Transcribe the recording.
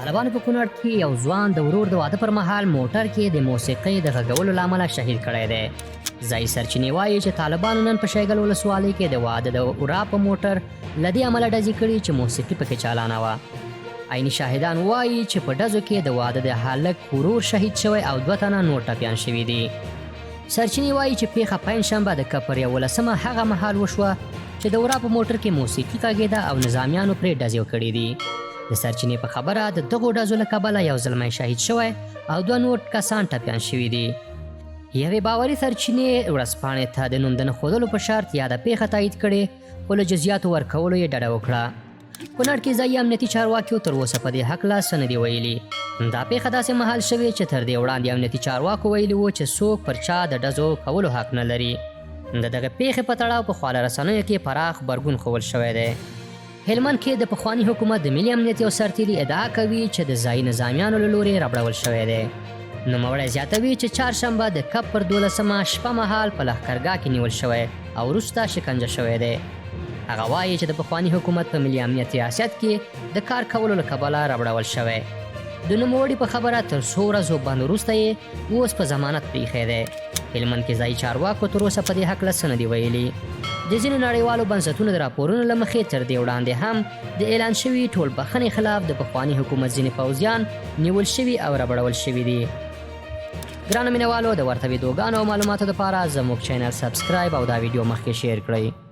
طالبانو په کونړ کې یو ځوان د ورور د واده پر مهال موټر کې د موسیقۍ د غږولو له امله شهید کړی دی. ځایي سرچینې وایي چې طالبانو نن په شیګل ولسوالۍ کې د واده د ورا په موټر له دې امله ډزې کړي چې موسیقي پکې چالانه وه. عیني شاهدان وایي چې په ډزو کې د واده د هلک ورور شهید شوی او دوه تنه نور ټپیان شوي دي. سرچینې وایي چې پیښه پنجشنبه د کب پر 11مه هغه مهال وشوه چې د ورا په موټر کې موسیقي غږېده او نظامیانو پرې ډزې کړې دي. د سرچینې په خبره د دغو ډزو له کبله یو زلمی شهید شوی او دوه نور کسان ټپیان شوي دي. یوې باوري سرچینې ورځپاڼې ته د نوم د نه ښودلو په شرط یاده پیښه تایید کړې، خو له جزیاتو ورکولو یې ډډه وکړه. کونړ کې ځایي امنیتي چارواکیو تر اوسه په دې هکله څه نه دي ویلي. دا پیښه داسې مهال شوې چې تر دې وړاندې امنیتي چارواکو ویلي وو چې څوک پر چا د ډزو کولو حق نه لري. د دغې پیښې په تړاو په خواله رسنیو کې پراخ غبرګون ښوول شوی دی. هلمند کې د پخواني حکومت د ملي امنیت یو سرتیری ادعا کوي چې د ځایي نظامیانو له لوري ربړول شوی دی. نوموړی زیاتوي چې چهارشنبه د کب پر 12مه شپه مهال په لښکرګاه کې نیول شوی او وروسته شکنجه شوی دی. هغه وایي چې د پخواني حکومت په ملي امنیت ریاست کې د کار کولو له کبله ربړول شوی. د نوموړي په خبره تر څو ورځو بند وروسته یې اوس په ضمانت پریښی دی. هلمند کې ځایي چارواکو تر اوسه په دې هکله څه نه دي ویلي. د ځینو نړیوالو بنسټونو د راپورونو له مخې تر دې وړاندې هم د اعلان شوي ټول بخښنې خلاف د پخواني حکومت ځینې پوځیان نیول شوي او ربړول شوي دي. ګرانو مینوالو، د ورته ویډیوګانو او معلوماتو لپاره زموږ چینل سبسکرایب او دا ویډیو مخکې شیر کړئ.